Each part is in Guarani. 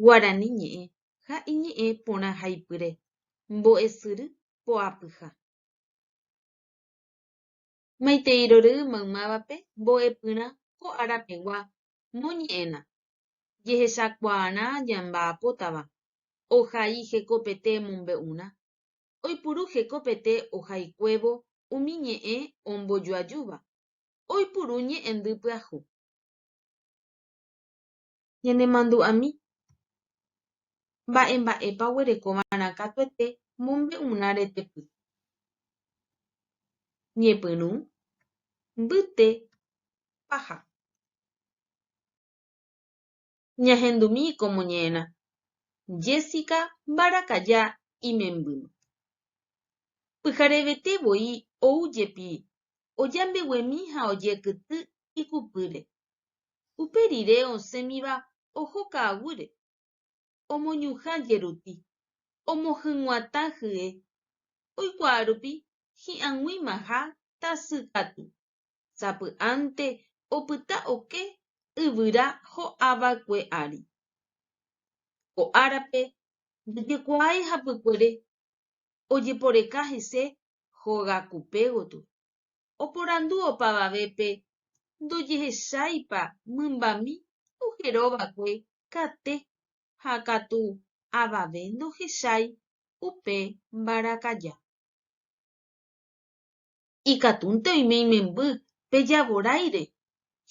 Guarani ñe'ẽ ha iñe'ẽ porãhaipyre mbo'esyry poapyha. Maitei rory maymávape mbo'epyrã ko arapegua moñe'ẽrã, jehechakuaarã ñamba'apótava, ohai hekopete mombe'urã, oipuru hekopete ohaikuévo umi ñe'ẽ ombojoajúva, oipuru ñe'ẽndy pyahu. Ñanemandu'ami mba'emba'épa oguerekova'erã katuete mombe'urã retepy. Ñepyrũ, mbyte, paha. Ñahendumi ko moñe'ẽrã. Jessica mbarakaja imembýma. Pyharevete voi ou jepi oja mbeguemi ha ojekyty ikupýre. Upe rire osẽmiva oho ka'aguýre, omoñuhã jeruti, omohyg̃uatã hye, oikuaa rupi hi'ag̃uimaha tasykatu. Sapy'ánte opyta oke yvyra ho'ava'ekue ári. Ko árape ndojekuaái hapykuere, ojeporeka hese hógakupe gotyo. Oporandu opavavépe ndojehecháipa mymbami oherova'ekue kate ha katu avave ndohechái upe mbarakaja. Ikatúnte oime imemby pe javoráire,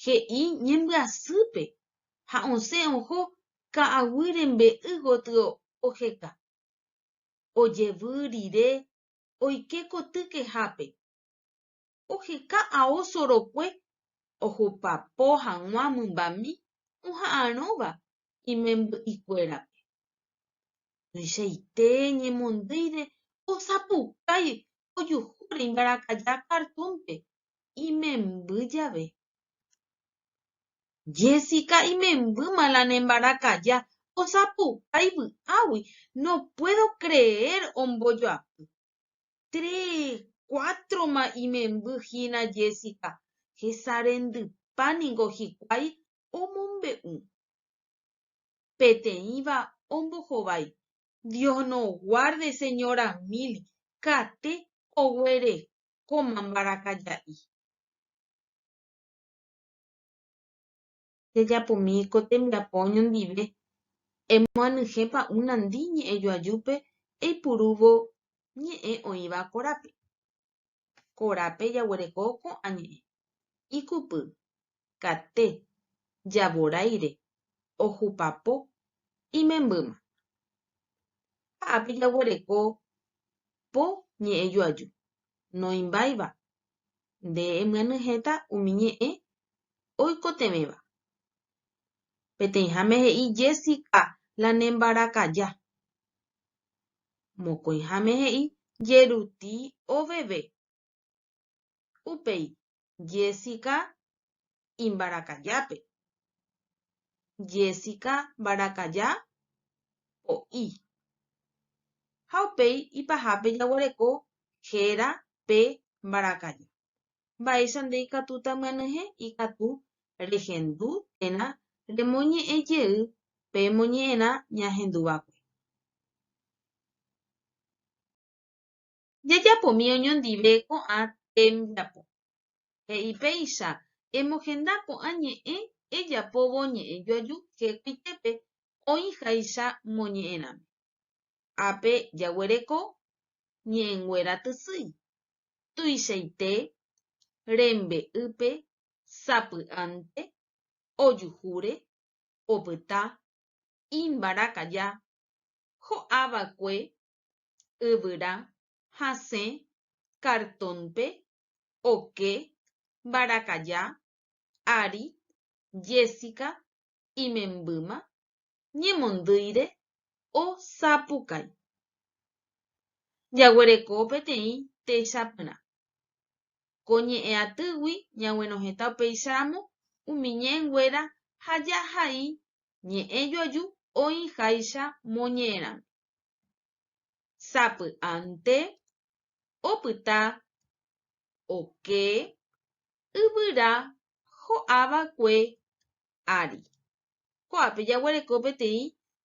he'i ñembyasýpe ha osẽ oho ka'aguy rembe'y gotyo oheka. Ojevy rire oike koty kehápe. Oheka ao sorokue ohupapo hag̃ua mymbami oha'arõva imemby'ikuérape. Tuichaite ñemondýire osapukái ojuhúre imbarakaja cartón-pe imemby jave. Jessica imembýma la ne mbarakaja osapukái vy'águi no puedo creer ombojoapy. Tres, cuátroma imemby hína Jessica, hesarendypa ningo hikuái omombe'u. Peteĩva ombohovái, Dios nos guarde señora Mili, kate oguerekóma mbarakaja'i. Jajapomi ko tembiapo oñondive, emoanyhẽ pa'ũ nandi ñe'ẽjoajúpe eipurúvo ñe'ẽ oĩva korápe. Korápe jaguereko ko'ã ñe'ẽ, ikupy, kate, javoráire, ohupapo, imembýma. Ha ápe jaguereko po ñe'ẽjoaju, noĩmbáiva, nde emyanyhẽta umi ñe'ẽ oikotevẽva. Peteĩháme he'i Jessica la ne mbarakaja. Mokõiháme he'i Jeruti oveve. Upéi Jessica imbarakajápe. Jessica mbarakaja po'i. Ha upéi ipahápe jaguereko héra pe mbarakaja. Mba'éicha nde ikatúta myanyhẽ ikatu rehendu térã remoñe'ẽ jey pe moñe'ẽrã ñahenduva'ekue. Jajapomi oñondive ko'ã tembiapo. He'i péicha, Emohenda ko'ã ñe'ẽ ejapóvo ñe'ẽjoaju hekoitépe oĩháicha moñe'ẽrãme. Ápe jaguereko ñe'ẽnguéra tysýi, tuichaite, rembe'ýpe, sapy'ánte, ojuhúre, opyta, imbarakaja, ho'ava'ekue, yvyra, hasẽ, cartón-pe, oke, mbarakaja, ári, Jessica, imembýma, ñemondýire, osapukái. Jaguereko peteĩ techapyrã. Ko ñe'ẽ atýgui ñaguenohẽta upéicharamo umi ñe'ẽnguéra ha jahai ñe'ẽjoaju oĩháicha moñe'ẽrãme. Sapy'ánte opyta oke yvyra ho'ava'ekue ári. Ko'ápe jaguereko peteĩ.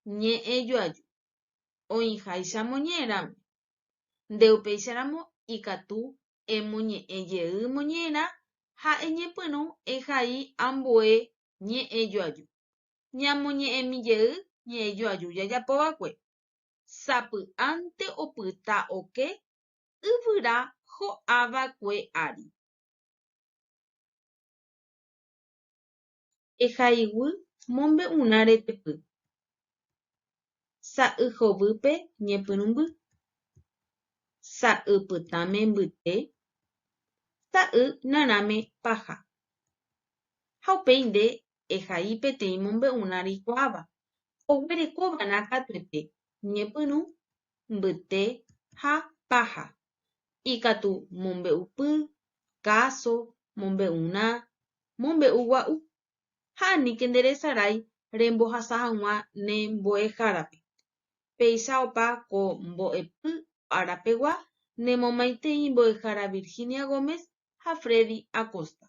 Ñe'ẽjoaju, oĩháicha moñe'ẽrãme. Nde upéicharamo ikatu emoñe'ẽ jey moñe'ẽrã ha eñepyrũ ehai ambue ñe'ẽjoaju. Ñamoñe'ẽmi jey ñe'ẽjoaju jajapova'ekue. Sapy'ánte opyta oke yvyra ho'ava'ekue ári. Ehaiguy mombe'urã retepy. Sa'y hovýpe ñepyrũmby. Sa'y pytãme mbyte. Sa'y narãme paha. Ha upéi nde ehai peteĩ mombe'urã reikuaáva, oguerekova'erã katuete ñepyrũ, mbyte ha paha. Ikatu mombe'upy, káso, mombe'urã, mombe'u gua'u. Ha aníke nderesarái rembohasa hag̃ua ne mbo'ehárape. Péicha opa ko mbo'epy arapegua nemomaitei mbo'ehára Virginia Gómez ha Freddy Acosta.